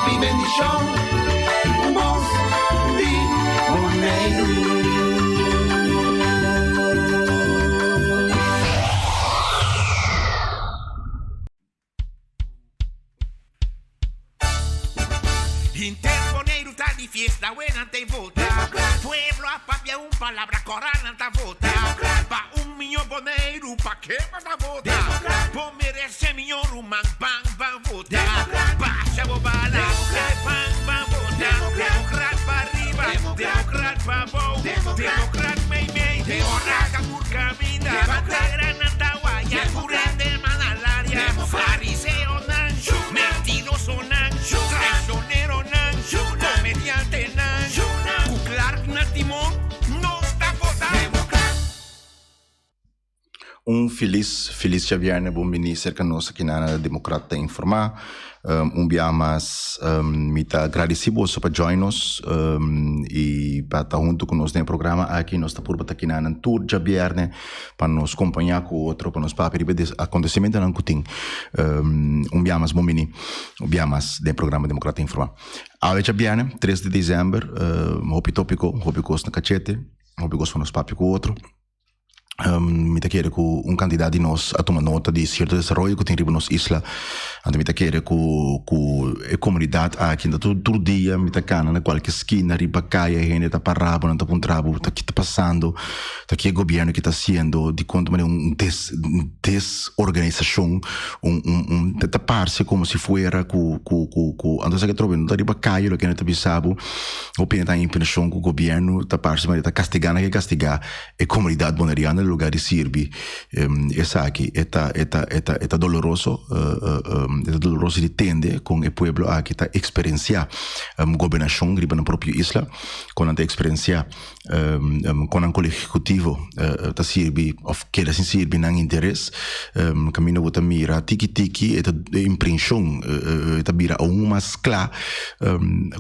Hopi bendishon, un bos di Boneiru. Hinter Boneiru ta di fiesta, we nan ta vota. Pueblo a papia un palabra, kora nan ta vota. Pa un miño Boneiru, pa ke bo ta vota? Bo merese miño ruman, ban ban vota. Basha bo bala, ban ban vota. Demokrat pa riba, demokrat pa bou, demokrat mei mei, ora ta tur kaminda. Bandera nan ta waya, tur hende man alaria. Fariseonan, mentirosonan, traicioneronan, comediantenan, cu Clark na timon, nos ta vota. Un felis, felis djabièrnè bon bini serka nos aki na Democrat ta Informá. Un bia mas mi ta gradisí boso pa join nos i pa ta huntu ku nos den e programa aki. Nos ta purba ta kinanan tur djabièrnè pa nos kompañá ku otro, pa nos papia riba e akontesimentonan ku tin. Un bia mas bon bini, un bia mas den e programa Democrat ta Informá. Awe djabièrnè, tres di desèmber, hopi tópiko, hopi kos na kachete, hopi kos pa nos papia ku otro. Mi ta kere ku un kantidat di nos a tuma nota di sierto desaroyo ku tin riba nos isla. Anto mi ta kere ku ku e komunidat aki ta tur tur dia mi ta kana na kualke skina riba kaya hende ta para bo nan ta puntra bo ta ki ta pasando ta ki e gobièrnu ki ta hasiendo dikon ta manera un des desorganisashon un un un ta parse komo si fuera ku ku ku ku anto esaki atrobe no ta riba kaya loke hende ta bisa bo hopi hende ta haña impreshon ku gobièrnu ta parse manera ta kastigá nan ke kastigá. E comunidad boneriano en lugar di sirbi esaki e ta e ta e ta e ta doloroso e ta doloroso di tende con e pueblo aki ta experiencia gobernacion riba nan propio isla con nan ta experiencia con nan colegio ejecutivo ta sirbi of keda sin sirbi nan interes caminda bo ta mira tiki tiki e ta e imprencion e ta bira aun mas cla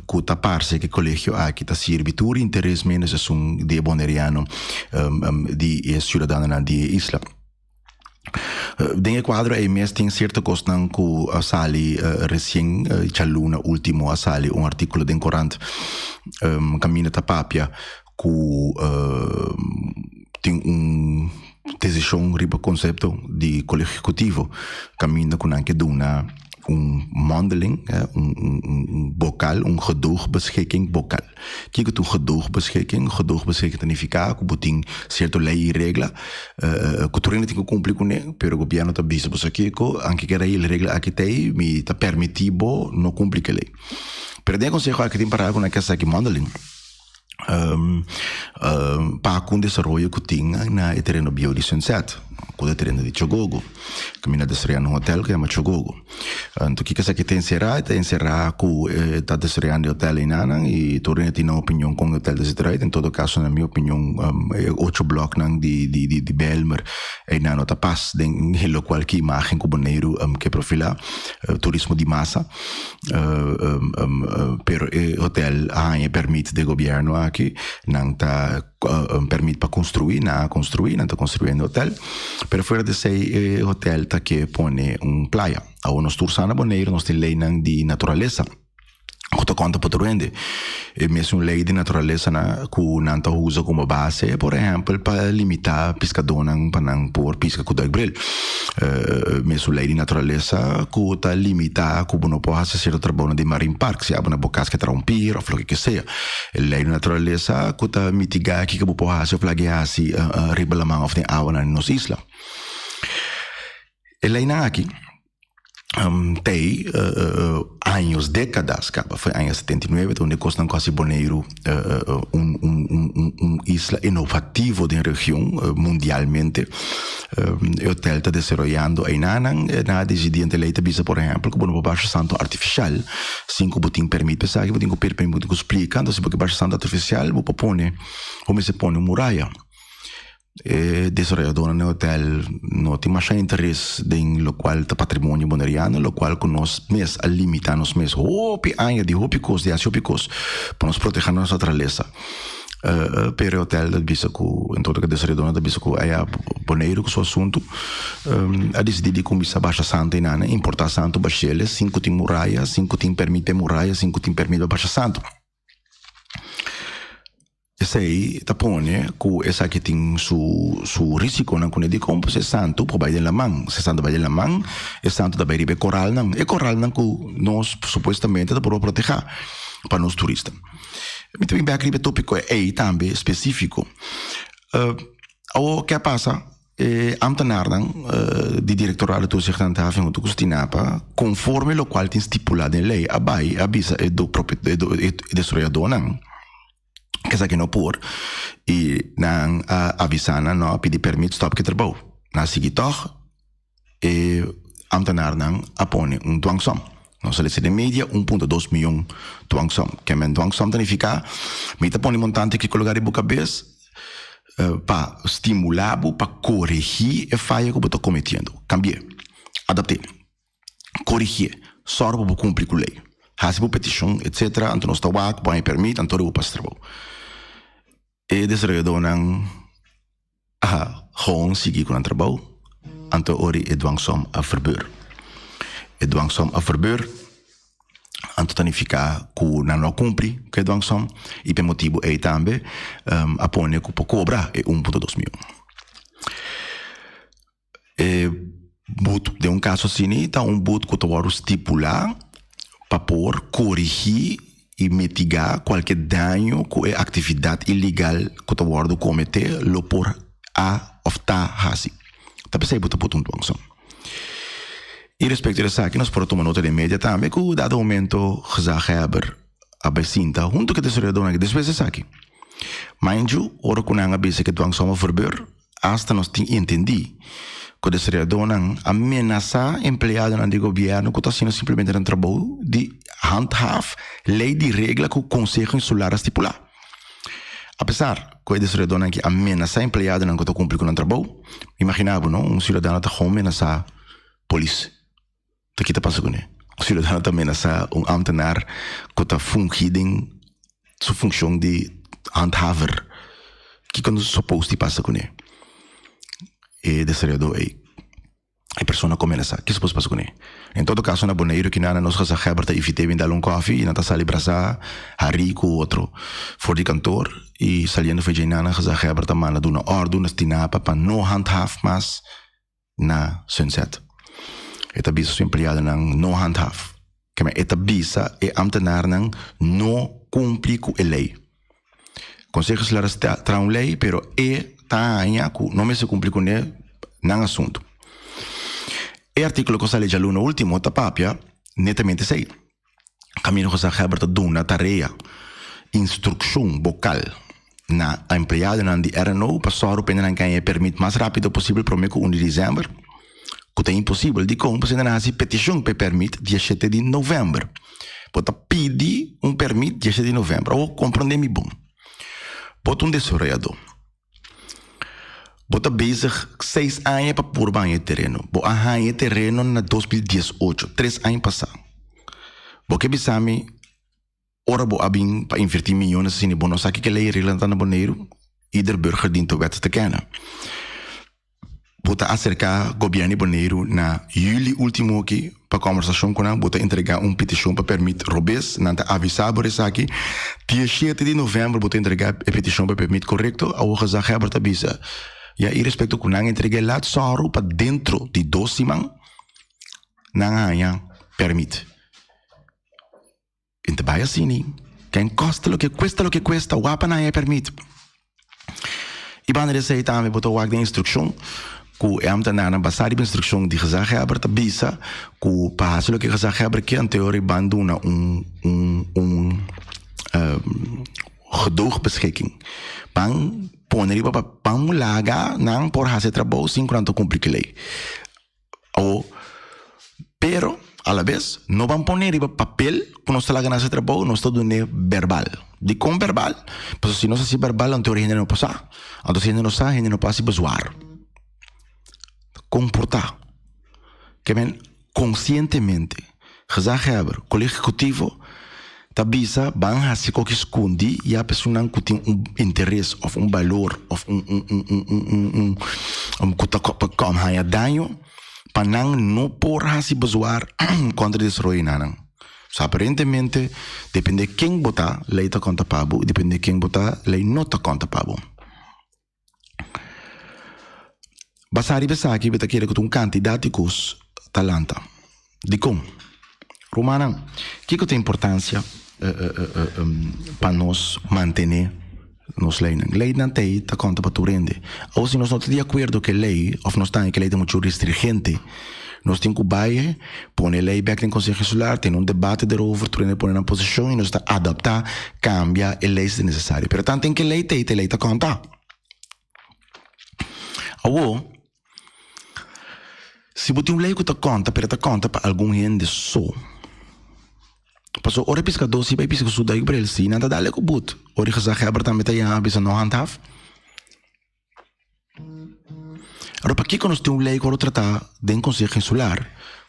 Ku ta parse ku e kolegio aki ta sirbi tur interes menos esun di e boneriano di e siudadanonan di e isla. Den e kuadro ei mes tin sierto kosnan ku a sali resien djaluna ultimo a sali un artíkulo den korant kaminda ta papia ku tin un desishon riba konsepto di kolegio ehekutivo kaminda ku nan ke duna un mondeling, un un bokaal, un gedoogbeschikking bokaal. Kiko ta un gedoogbeschikking? Gedoogbeschikking ta nifiká ku bo tin sierto lei i regla ku tur hende tin ku kumpli kuné, pero gobièrnu ta bisa bo sa kiko, anke ke lei i regla aki ta ei, mi ta permití bo no kumpli ku e lei. Pero den e konseho aki tin pará ku nan ke hasi aki mondeling. Pa ku un desaroyo ku tin na e tereno bieu di Sunset, ku ta e tereno di Chogogo. Kaminda a desaroyá un hotel ku yama Chogogo. Anto kiko esaki ta enserá? E ta enserá ku e ta desaroyando e hotel einanan i tur hende tin nan opinion kon e hotel ta zit eruit. En todo kaso na mi opinion e ocho blòknan di di Bijlmer einan no ta pas den lokual ki imágen ku Boneiru ke profilá, turismo di masa. Pero e hotel a haña permit di gobierno aki, nan ta permit pa construi, nan a construi, nan ta construyendo hotel, pero fuera di esei e hotel ta ke pone un playa. Awor nos tur sa na Boneiru nos tin leynan di naturalesa ku ta konta pa tur hende. E mesun ley di naturalesa nan ku nan ta usa komo base por ehèmpel pa limitá piskadónan pa nan por piska ku duikbril. Mesun ley di naturalesa ku ta limitá ku bo no por hasi sierto trabounan den marine park si abo na bo kas ke traha un pier òf loke ke sea. E ley di naturalesa ku ta mitigá kiko bo por hasi òf lag'e hasi riba laman òf den awanan di nos isla. E leynan aki. Tei años, décadas kaba, foi aña 79 donde e kosnan ku hasi Boneiru un un un isla inovativo den region mundialmente. E hotel ta desaroyando einanan, nan a disidí ante lei ta bisa por ehèmpel ku bo no por basha santo artifisial sin ku bo tin permit pa esaki, bo tin ku pidi permit, bo tin ku splika, anto si bo ke basha santo artifisial bo por pone, bo mester pone un muraya. E desaroyadónan den hotel no tin masha interes den lokual ta patrimonio boneriano, lokual ku nos mes a limitá nos mes hopi aña di hopi kos, di hasi hopi kos pa nos protehá nos naturalesa. Pero e hotel ta bisa ku en todo ke desaroyadónan ta bisa ku aya Boneiru ku su asuntu a disidí di kuminsá basha santu einan, importá santu bash'el sin ku tin muraya, sin ku tin pèrmit pa e muraya, sin ku tin pèrmit pa basha santu. Esei ta pone ku esaki tin su su risikonan kuné dikon pasobra e santu por bai den laman, si e santu bai den laman e santu ta bai riba e koralnan, e koralnan ku nos supuestamente ta por protehá pa nos turista. Mi ta bin bek riba e topiko ei tambe spesifiko. Awor ke a pasa? E ambtenaarnan di Directoraat de Toezicht en Handhaving hunto ku Stinapa, konforme lokual tin stipulá den lei, a bai a bisa e e desaroyadónan ke esaki no por i nan a avisá nan no a pidi pèrmit stòp ku e trabou. Nan a sigui tòg. E ambtenaarnan a pone un dwangsom. Nos a lesa den media 1.2 miyon dwangsom. Kemen dwangsom ta nifiká mi ta pone montante ki kologá riba bo kabes pa stimulá bo pa koregí e faya ku bo ta kometiendo. Kambi'é, adapt'é, korigié, sòru pa bo kumpli ku lei, hasi bo petishon etsetera, anto nos ta wak, bo haña pèrmit, anto riba bo pasa trabou. E desaroyadónan a gewoon sigui ku nan trabou, anto ora e dwangsom a verbeur. E dwangsom a verbeur, anto ta nifiká ku nan no a kumpli ku e dwangsom i pa e motibu ei tambe a pone ku por kobra e 1.2 mion. E but den un kaso asini ta un but ku ta wòrdu stipulá pa por korigí i mitigá kualke daño ku e aktividat ilegal ku ta wòrdu kometé lo por a òf ta hasi. Ta p'esei bo ta put un dwangsom. I respekto di esaki nos por a tuma nota den media tambe ku dado momento gezaghebber a bai sinta huntu ku e desaroyadónan aki despues di esaki. Mind you, ora ku nan a bisa ku e dwangsom a verbeur, Asta nos tin entendí ku desaroyadónan a menasá empleadonan di gobièrnu ku ta hasiendo simplemente nan trabou di handhaaf lei di regla ku Konseho Insular a stipulá. Apesar ku e desaroyadónan aki a menasá empleadonan ku ta kumpli ku nan trabou, imaginá bo no, un siudadano ta gewoon menasá polis. Ta ki ta pasa kuné? Un siudadano ta menasá un ámtenar ku ta fungí den su funshon di handhaver. Kiko nos supos di pasa kuné? E desaroyadó ei, e persona ku a menasá, ki supos pasa kuné? En todo kaso na Boneiru kinan nos gezaghebber ta invit'é bin dal un kòfi i nan ta sali brasá, harí ku otro for di kantor i saliendo for dje nan gezaghebber ta manda duna òrdu na Stinapa pa no handhaaf mas na Sunset. E ta bisa su empleadonan no handhaaf. Keme e ta bisa e ambtenaarnan no kumpli ku e lei. Konseho Insular a traha un lei pero e ta haña ku no mester kumpli kuné nan asuntu. E artíkulo ku a sali djaluna último ta papia netamente esei. Camino Gezaghebber ta duna tarea, instrukshon bokal na empleadonan di RNO pa sòru pa nan kaña e permit mas rápido posibel promé ku un di desèmber, ku ta imposibel. Dikon? Pasobra nan a hasi petishon pa e permit dia shete di novèmber. Bo ta pidi un permit dia shete di novèmber. Awor komprondé mi bon. Bo ta un desaroyadó. Bo ta bezig seis aña pa purba haña e tereno. Bo a haña e tereno na 2018, tres aña pasá. Bo ke bisa mi ora bo a bin pa invertí miyones asina bo no sa kiko lei i reglanan ta na Boneiru? Ieder burger dient de wet te kennen. Bo ta aserká gobièrnu di Boneiru na yüli último aki pa kòmbersashon ku nan. Bo ta entregá un petishon pa pèrmit robes. Nan ta avisá bo esaki. Dia shete di novèmber bo ta entregá e petishon pa pèrmit korekto. Awor gezaghèber ta bisa, ya i respekto ku nan entreg'é lat sòru pa dentro di dos siman nan haña pèrmit. N ta bai asini, ken kosta loke kuesta loke kuesta, wak pa nan haña permit. I banda di esei tambe bo ta wak den instrukshon ku e ambtenarnan basá riba instrukshon di gezaghebber ta bisa ku pa hasi loke gezaghebber ke anto e ban duna un un un gedoogbeschikking. Ban pone riba pa ban laga nan por hasi e trabou sin ku nan ta kumpli ku lei. Awo, pero alabes no ban pone riba papel ku nos ta laga nan hasi trabou, nos ta dun'é berbal. Dikon berbal? Pasobra si nos hasi berbal anto hende no por sa. Anto si hende no sa, hende no por hasi bezwaar. Komportá. Ke men konsientemente, gezaghebber, Kolegio Ehekutivo. Ta bisa ban hasi koki skundi ya pesunnan ku tin un interes of un balor of un un un un un un un un ku ta kom haña daño pa nan no por hasi bezwaar kontra desaroyo nan. So aparentemente depende ken bo ta lei ta konta pa bo i depende ken bo ta lei no ta konta pa bo. Basá riba esaki mi ta kere ku ta un kantidat di kos ta lanta. Dikon? Rumannan, kiko ta importansia pa nos mantené nos leinan? Leinan ta ei ta konta pa tur hende. Awor si nos no ta di akuerdo ku e lei òf nos ta haña ku e lei ta muchu restringente, nos tin ku bai pone e lei bèk den Konseho Insular, tene un debate derover, tur hende pone nan posishon i nos ta adaptá, kambia e lei si ta nesesario. Pero tanten ku e lei ta ei, ta e lei ta konta. Awor, si bo tin un lei ku ta konta, pero e ta konta pa algun hende so. Pasobra ora e piskadó si bai piska su duikbril si, nan ta dal e ku but. Ora e gezaghebber tambe ta yama bisa no handhaaf. Ora pakiko nos tin un lei ku ora trata den Konseho Insular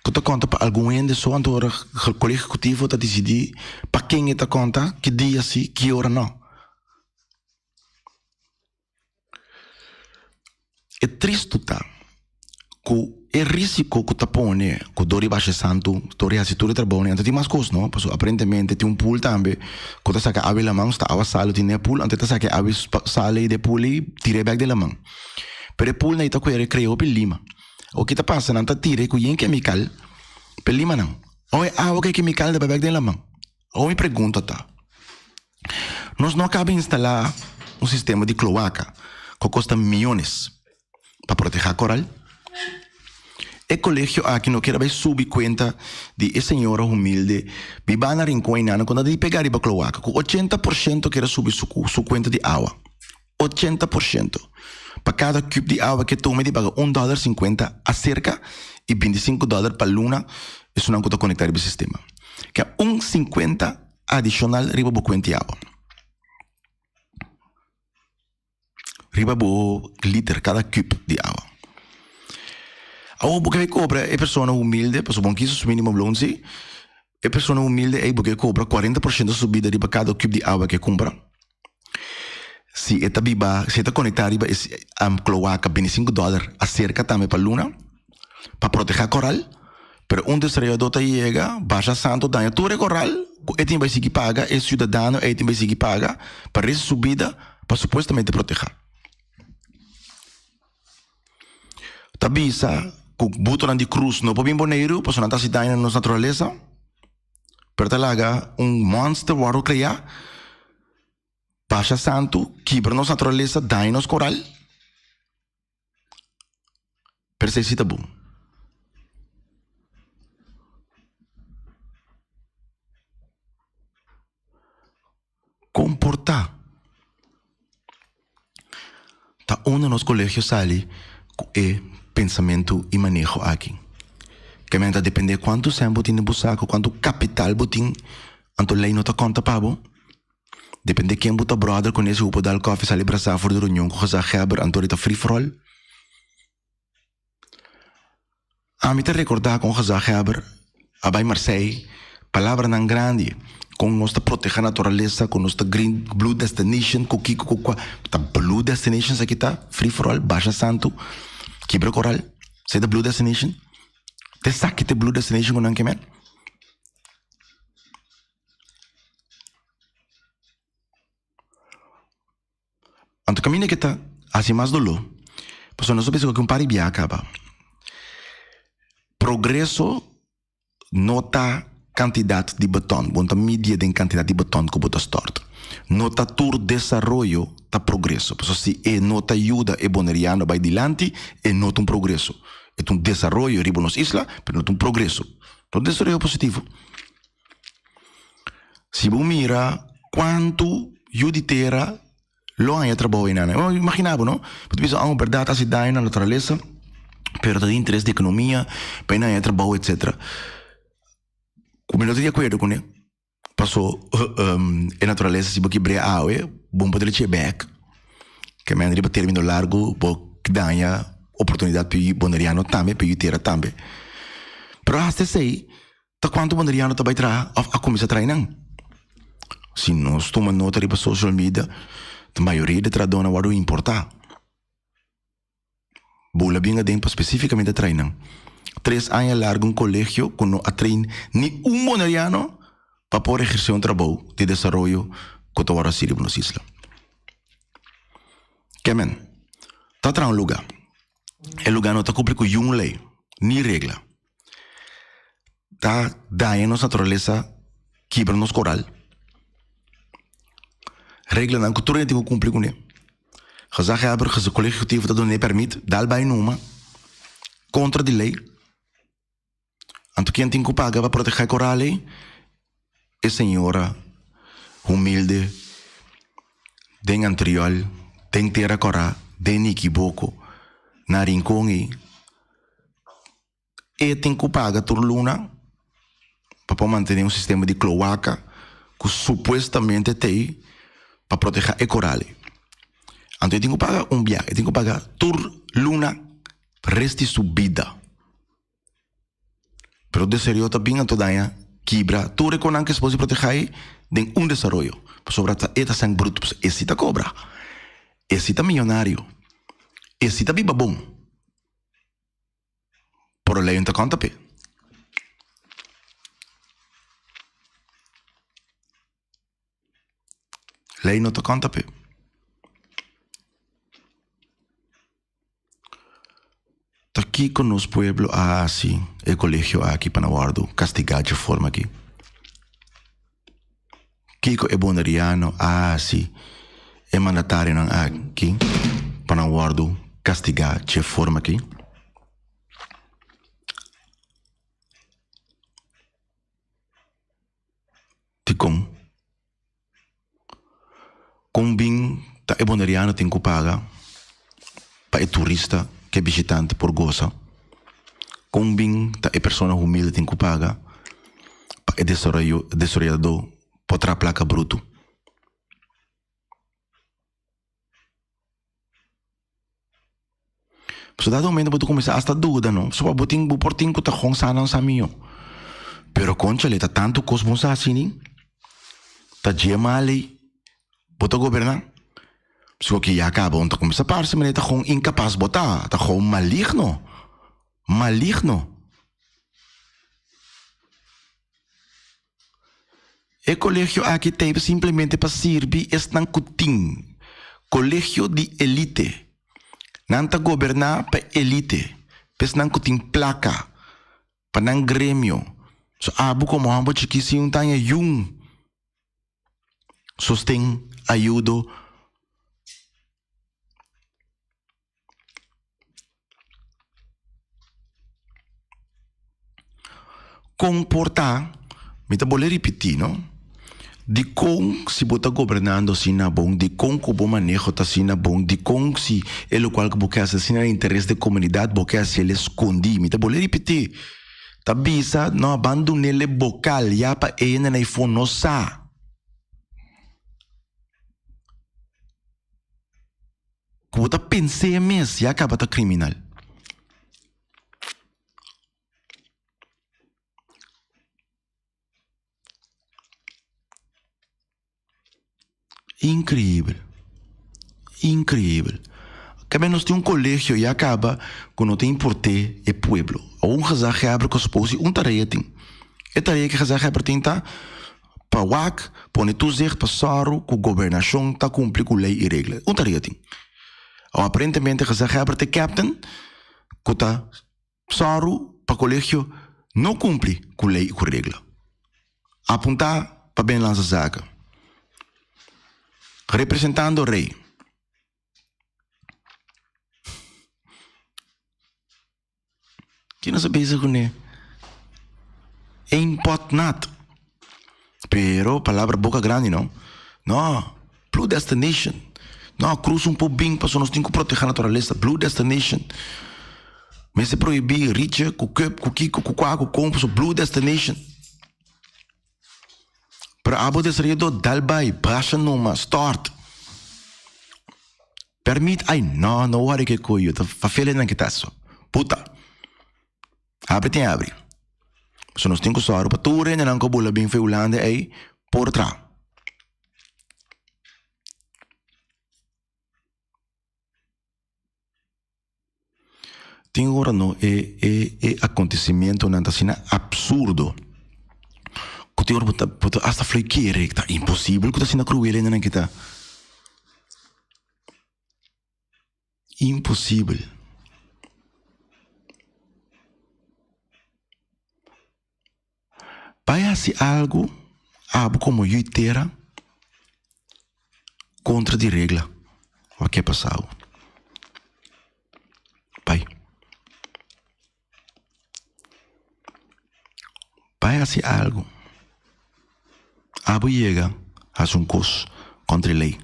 ku ta konta pa algun hende so, anto ora Kolegio Ehekutivo ta disidí pa ken e ta konta, ki dia si, ki ora no. E tristu ta ku e risiko ku ta pone ku dor di basha santu dor di hasi tur e trabounan anto tin mas kos no pasobra aparentemente tin un pool tambe ku ta saka awa di laman sta awa salu tin den e pool anto e ta saka e awa sal ei den e pool ei tira e bek den laman pero e poolnan ei ta kuer e krea hopi lima oke ta pasa nan ta tira e ku yen kemikal pa e limanan awe e awa ku e kemikal ta bai bek den laman. Awor mi pregunta ta, Nos no a kaba instalá un sistema di kloaka ku a kosta miónes pa protehá koral? E kolegio aki no kier a bai subi kuenta di e señora humilde bibá na Rincon einan ku no ta di pegá riba kloaka ku 80% kier a subi su kuenta di awa. 80%! Pa kada kub di awa ke tuma e di paga un dòler sinkuenta aserka i bintisinko dòler pa luna esunnan ku ta konektá riba e sistema. Ke un sinkuenta adishonal riba bo kuenta di awa. Riba bo liter, kada kub di awa. Awor bo ke kobra e persona humilde, pasobra bo no kisa su minimum loon si, e persona humilde ei bo ke kobra 40% subida riba kada kub di awa ke kumpra. Si e ta biba, si e ta konektá riba e kloaka 25 dòler aserka tambe pa luna pa protehá koral, pero un desaroyadó ta yega basha santu daña tur e koral ku e tin bai sigui paga, e siudadano ei tin bai sigui paga pa resta su bida pa supuestamente protehá. Ta bisa ku butonan di krus no por bin Boneiru pasobra nan ta hasi daño na nos naturalesa. Pero ta laga un monster wòrdu kreá, basha santu, kibra nos naturalesa, daña nos koral. Pero esei si ta bon. Komportá. Ta unda nos kolegio sali ku e pensamentu i maneho aki? Kemey ta dependé kuantu sèn bo tin den bo saku, kuantu kapital bo tin, anto lei no ta konta pa bo. Dependé ken bo ta bròder kuné si bo por dal kòfi sali brasá for di reunion ku gezaghèber anto di ta free for all. Ami ta rekordá kon gezaghèber a bai Marseille, palabranan grandi, kon nos ta protehá naturalesa, kon nos ta green blue destination, ku kiko ku kua. Ta blue destination esaki ta? Free for all, basha santu, kibra koral, esei ta blue destination? Ta esaki ta e blue destination ku nan ke men? Anto kaminda ke ta hasi mas doló, pasobra nos ta bisa ku aki un par di biaha kaba. Progreso no ta kantidat di beton, bo no ta midié den kantidat di beton ku bo ta stòrt. No ta tur desaroyo ta progreso, pasobra si e no ta yuda e boneriano bai dilanti, e no ta un progreso. E ta un desaroyo riba nos isla, pero no ta un progreso. No ta un desaroyo positivo. Si bo mira kuantu yu di tera lo haña trabou einan. Imagina bo no, bo ta bisa oh bèrdat hasi daño na naturalesa, pero ta di interes di ekonomia pa e haña trabou etsetera. Ku mi no ta di akuerdo kuné, paso e naturalesa si bo kibr'é awe bo no por drecha e bèk. Ke mende riba término largu bo daña oportunidat pa yu boneriano tambe, pa yu tera tambe. Pero hasta esei. Ta kuantu boneriano ta bai traha òf a kuminsá traha einan? Si nos tuma nota riba social media, ta mayoria di trahadónan wòrdu importá. Bula bien aden pa spesífikamente train nan. Tres aña largu un kolegio ku no a train ni un boneriano pa por ehersé un trabou di desaroyo ku ta wòrdu hasi riba nos isla. Kemen, ta traha un lugá. E lugá no ta kumpli ku yun lei ni regla. Ta daña nos naturalesa, kibra nos koral. Reglanan ku tur hende tin ku kumpli kuné. Gezaghebber, Kolegio Ejecutivo ta dun'é pèrmit, dal bai numa kontra di lei. Anto ken tin ku paga pa protehá e koral ei? E señora humilde den Antriol, den Tera Kòrá, den Nikiboko, na Rincon ei. E tin ku paga tur luna pa por mantené un sistema di kloaka ku supuestamente t'ei pa protehá e koral ei. Anto e tin ku paga un bia, e tin ku paga tur luna rest di su bida. Pero desaroyo ta bin anto daña kibra tur e konan ku e supos di protehá ei den un desaroyo. Pasobra ta e ta sèn brutu, pasobra e si ta kobra, e si ta miyonario, e si ta biba bon. Pero lei no ta konta p'e. Lei no ta konta p'e. Ta kiko nos pueblo a hasi e kolegio aki pa nan wòrdu kastigá dje forma aki? Kiko e boneriano a hasi e mandatarionan aki pa nan wòrdu kastigá dje forma aki? Dikon? Kon bin ta e boneriano tin ku paga pa e turista ku e bishitante por gosa? Kon bin ta e persona humilde tin ku paga pa e desaroyadó por traha plaka brutu? Pasobra dado momento bo ta kuminsá asta duda no, pasobra bo tin bo por tin ku ta kon sa nan sa mihó. Pero kónchale ta tantu kos bon sa asini, ta dje mal ei bo ta goberná. Pasobra ku ya kaba un ta kuminsá parse manera ta kon inkapas bo ta, ta kon maligno, maligno. E kolegio aki ta ei simplemente pa sirbi esnan ku tin kolegio di elite. Nan ta goberná pa elite, pa esnan ku tin plaka, pa nan gremio. So abo komo hòmber chikí sin un taña yun sosten, ayudo. Kon por ta, mi ta bolbe ripití no, dikon si bo ta gobernando asina bon, dikon ku bo maneho ta asina bon, dikon si e lokual ku bo ke hasi asina na interes di komunidat bo ke hasiel eskondí, mi ta bolbe ripití, ta bisa no a ban dunel e bokal ya pa e hende na ifo no sa. Ku bo ta pens'é mes ya kaba ta kriminal. Inkreibel, inkreibel. Kabe nos tin un kolegio ya kaba ku no ta import'é e pueblo. Un gezaghebber ku supos un tarea tin. E tarea ku e gezaghebber tin ta pa wak, pone toezicht pa sòru ku gobernashon ta kumpli ku lei i regla. Un tarea tin. Awa aparentemente gezaghebber ta e captain ku ta sòru pa kolegio no kumpli ku lei i ku regla. Apuntá pa Binnenlandse Zaken. Representando rei. Ki nos a bezig kuné? Eén pot nat. Pero palabra boka grandi no. No, Blue Destination. No, krus un por bin pasobra nos tin ku protehá naturalesa. Blue Destination. Mester prohibí riche ku kep ku kiko ku kua ku kon pasobra Blue Destination. Pero abo desaroyadó dal bai, basha numa, stòrt. Permit ay no no wòri ke koyo ta fafele nan kita so puta abri tin abri so nos tin ku sòru pa tur hendenan ku a bula bin for Hulanda ey por tra. Tin ora no e e e acontecimientonan ta asina absurdo cu tin ora bo ta bo ta hasta flui kere ta imposibel cu ta asina cruel hendenan kita. Imposibel. Bai hasi algu abo komo yu tera kontra di regla wak ke pasau. Bai. Bai hasi algu abo yega hasi un kos kontra e lei.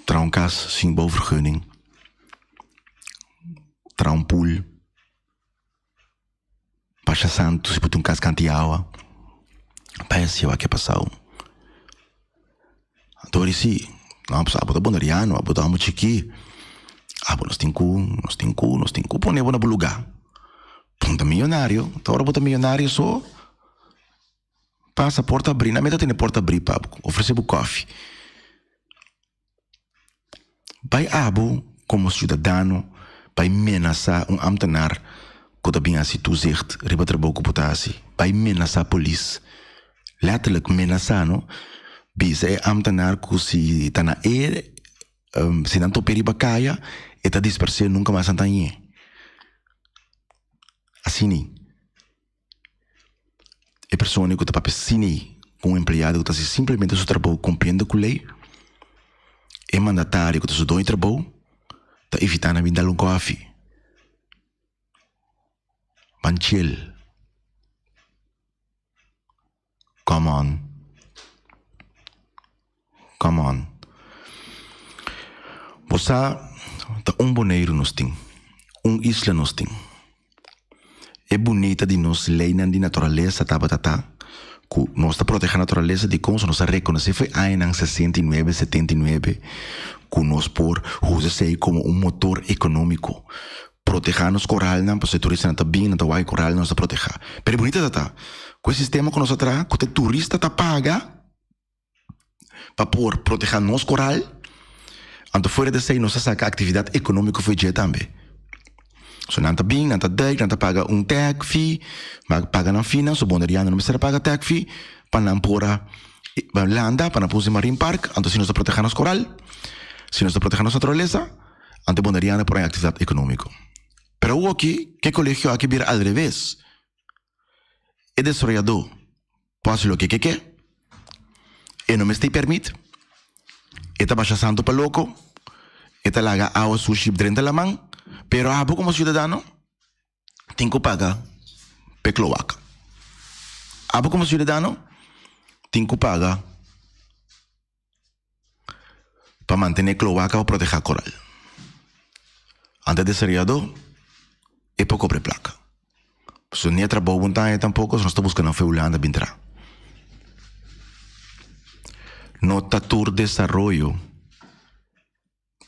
Traha un kas sin bouwvergunning, traha un pool. Pasha Santu si bo tin un kas kanti awa pa hasi wak ke pasau. Anto ora si, no pues abo ta boneriano, abo ta homo chikí, abo nos tin ku, nos tin ku, nos tin ku pone bo na bo lugá. Bo ta miyonario, ta ora bo ta miyonario so pasa porta abrí, nan mester tene porta abrí pa bo, ofresé bo kòfi. Bai abo komo siudadano bai menasá un ámtenar ku ta bin hasi toezicht riba trabou ku bo ta hasi. Bai menasá polis. Lètterlik menasá no. Bisa e ámtenar ku si ta na e, si nan top'é riba kaya e ta dispers'é nunka mas nan ta hañ'é. Asina. E persona ku ta papia asina ku un empleado ku ta hasi simplemente su trabou kumpliendo ku lei, e mandatario ku ta su doño di trabou ta evitá nan bin dal un kòfi. Ban chill. Come on. Come on. Bo sa ta un Boneiru nos tin, un isla nos tin. E bunita di nos leinan di naturalesa tabata ta ku nos ta proteha naturalesa dikon so nos a rekonosé for e añanan 69, 79 ku nos por usa esei komo un motor ekonómiko. Proteha nos koralnan pasobra e turistanan ta bin nan ta wak e koralnan nos ta proteha. Pero e bunita ta ta ku e sistema ku nos a traha ku ta e turista ta paga pa por proteha nos koral, anto fuera di esei nos a saka aktividat ekonómiko for dje tambe. So nan ta bin, nan ta duik, nan ta paga un tag fee, ma paga nan fee nan, so boneriano no mester a paga tag fee pa nan por a landa, pa nan por usa marine park, anto si nos ta proteha nos koral, si nos ta proteha nos naturalesa, anto boneriano por haña aktividat ekonómiko. Pero awoki ke kolegio aki bira alreves. E desaroyadó por hasi loke ke ke, e no mester permit, e ta basha santu pa loko, e ta laga awa sushi drenta laman, pero abo komo siudadano tin ku paga p'e kloaka. Abo komo siudadano tin ku paga pa mantené kloaka o protehá koral. Ante desaroyadó e por kobra e plaka. Pasobra ni e trabou bon ta haña tampoko, so nos ta buska nan for Hulanda bin traha. No ta tur desaroyo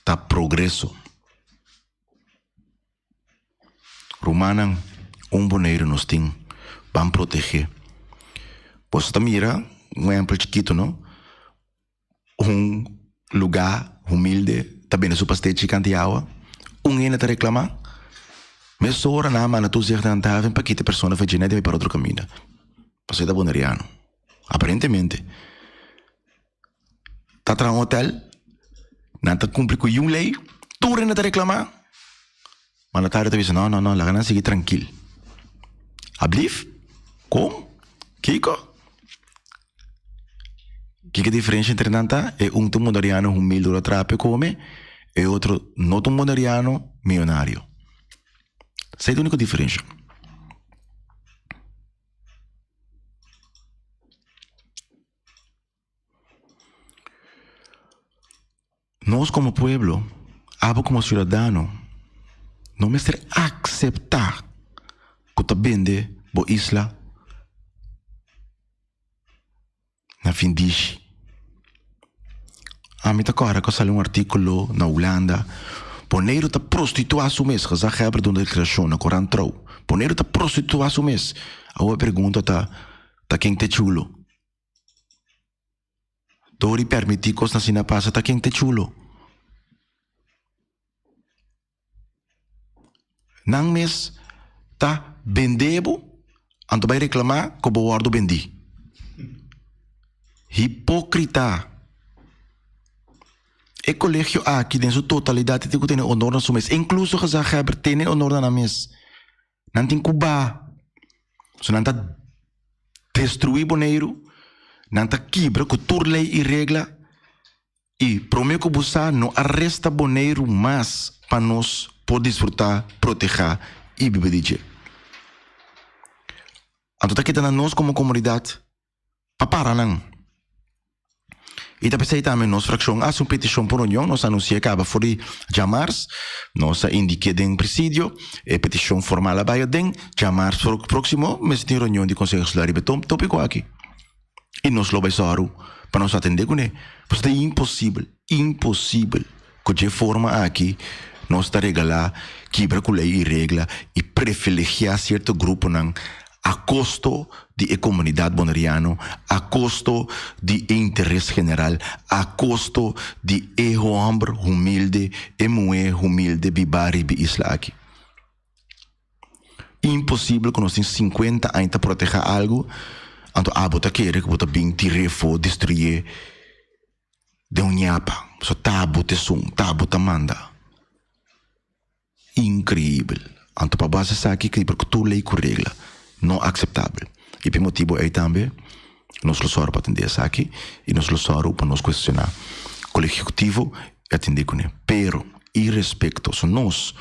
ta progreso. Rumannan, un Boneiru nos tin, ban protegé. Boso ta mira, un ehempel chikitu no, un lugá humilde ta bende su pastechi kanti awa, un hende ta reklamá, mesora nan a manda toezicht na handhaving pa kita e persona for dje net i bai para otro kaminda, pasobra e ta boneriano, aparentemente. Ta traha un hotel, nan ta cumpli cu yun ley, tur hende ta reclama, mandatario ta bisa no, no, no, laga nan sigui trankil. Ablief? Con? Kico? Kico e diferencia entre nan ta? E un ta un boneriano humilde ora traha pa e come, e otro no ta un boneriano miyonario. Esey ta e unico diferencia. Nos como pueblo, abo como ciudadano, no mester acepta cu ta bende bo isla na findishi. Ami ta corda cu a sali un articulo na Hulanda, Boneiru ta prostitua su mes, gezaghebber duna declaracion na Corant Trouw, Boneiru ta prostitua su mes. Awor e pregunta ta, ta ken ta e chulo? Dor di permití kosnan asina pasa ta ken ta chulo. Nan mes ta bende bo, anto bai reklamá ku bo wòrdu bendí. Hipókrita! E kolegio aki den su totalidat tin ku tene honor na su mes, inkluso gezaghebber tene honor na nan mes. Nan tin ku baha. So nan ta destruí Boneiru, nan ta kibra ku tur lei i regla i promé ku bo sa no a resta Boneiru mas pa nos por disfrutá, protehá i biba di dje. Anto ta kita na nos komo komunidat pa para nan. I ta p'esei tambe nos frakshon a hasi un petishon pa reunion, nos a anunsi'é kaba for di djamars, nos a indiki'é den presidio, e petishon formal a bai aden, djamars próksimo mester tin reunion di konseho insular riba e tópiko aki. I nos lo bai sòru pa nos atendé kuné, pasobra ta imposibel, imposibel ku dje forma aki nos ta regalá kibra ku lei i regla i privilegiá sierto gruponan a kosto di e komunidat boneriano, a kosto di e interes general, a kosto di e hòmber humilde, e muhé humilde bibá riba e isla aki. Imposibel ku nos tin sinkuenta aña ta protehá algu, anto abo ta kere ku bo ta bin tir'é afó, destruyé den un ñapa. Pasobra ta bo ta esun, ta bo ta manda. Increibel. Anto pa base esaki kibra ku tur ley ku regla. No akseptabel. I pa e motibu ei tambe nos lo sòru pa atendé esaki i nos lo sòru pa nos kuestioná Kolegio Ehekutivo i atendé kuné. Pero irespekto so nos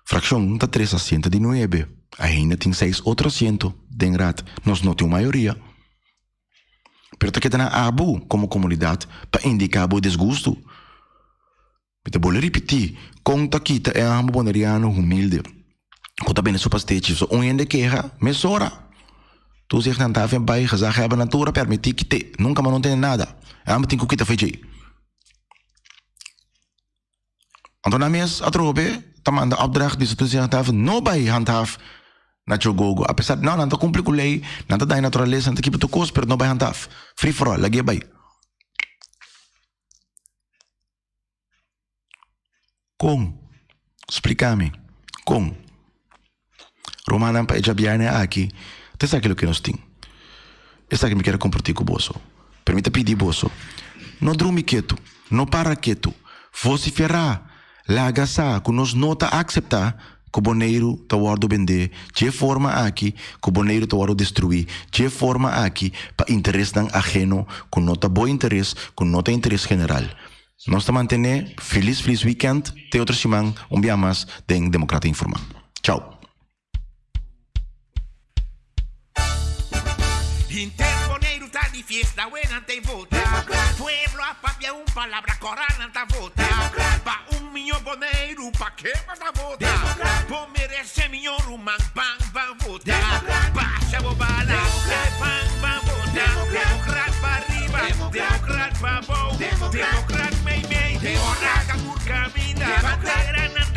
frakshon ta tres asiento di nuebe. Ainda tin seis otro asiento den Raad. Nos no tin un mayoria. Pero ta keda na abo komo komunidat pa indiká bo disgustu. Mi ta bolbe ripití, kon ta kita e ambo boneriano humilde ku ta bende su pastechi? So un hende keha mesora. Toezicht nan ta fen bai gezaghebber nan tur a permití kit'é. Nunka mas no tende nada. E ambo tin ku kita fe djei. Anto nan mes atrobe ta manda opdracht bisa toezichthandhaven no bai handhaaf na Chogogo. Apesar no nan ta kumpli ku lei, nan ta daña naturalesa, nan ta kiba tur kos, pero no bai handhaaf. Free for all, lag'é bai. Kon? Splika mi. Kon? Rumannan, pa e djabièrnè aki, ta esaki loke nos tin. Esaki mi kier a kompartí ku boso. Pero mi ta pidi boso, no drumi ketu, no para ketu, vosiferá, laga sa ku nos no ta akseptá ku Boneiru ta wòrdu bendé dje forma aki, ku Boneiru ta wòrdu destruí dje forma aki pa interesnan aheno ku no ta bo interes, ku no ta interes general. Nos ta mantené felis felis weekend te otro siman un bia mas den Democrata Informa. Chao. Henter Boneiru ta di fiesta awe nan ta vota. Pueblo a papia un palabra kora nan ta vota. Pa un miño Boneiru pa ke bo ta vota? Bo merese miño ruman ban ban vota. Basha bo bala ban ban vota. Demokrat pa riba demokrat pa bou demokrat mei mei ora ta tur kaminda. Bandera nan.